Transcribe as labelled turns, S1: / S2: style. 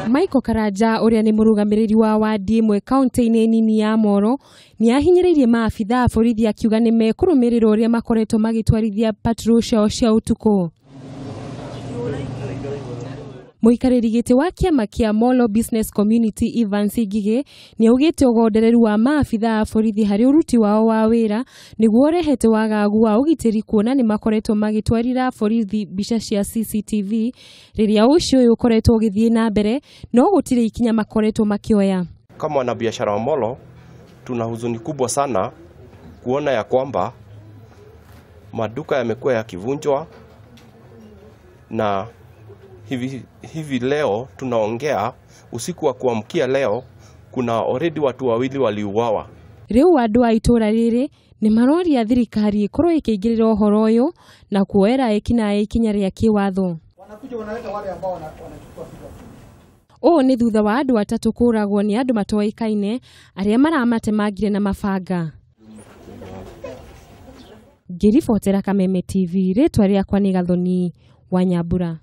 S1: Michael Karanja ũrĩa nĩ mũrũgamĩrĩri wa wadi ĩmwe kaunti-inĩ nini ya Moro nĩ ahinyĩrĩirie maabitha a borithi akiuga nĩ mekũrũmĩrĩra ũrĩa makoretwo magĩtwarithia patrol ciao cia ũtukũ. Mũikarĩri gĩtĩ wa kĩama kĩa Molo Business Community Evans Ngigĩ nĩ augĩte ũgondereru wa maabitha a borithi harĩ ũruti wao wa wĩra nĩguo ũrehete wagagu wa ũgitĩri kuona nĩ makoretwo magĩtwarĩra borithi mbica cia CCTV rĩrĩa ũici ũyũ ũkoretwo ũgĩthiĩ na mbere no gũtirĩ ikinya makoretwo makĩoya.
S2: Kama wanabiashara wa Molo tuna huzuni kubwa sana kuona ya kwamba maduka yamekuwa yakivunjwa na hivi leo tunaongea usiku wa kuamkia leo kuna already watu wawili waliuawa.
S1: Rĩu andũ a itũra rĩrĩ nĩ maroria thirikari ĩkorwo ĩkĩingĩrĩra ũhoro ũyũ na kuoera ekinaĩ ikinya rĩa kĩwatho.
S3: Wanakuja wanaleta wale ambao wanachukua figure.
S1: Ũũ nĩ thutha wa andũ atatũ kũragwo nĩ andũ matoĩkaine arĩa maramatemangire na mabanga. Ngĩribotera Kameme TV, rĩtwa rĩakwa nĩ Gathoni wa Nyambura.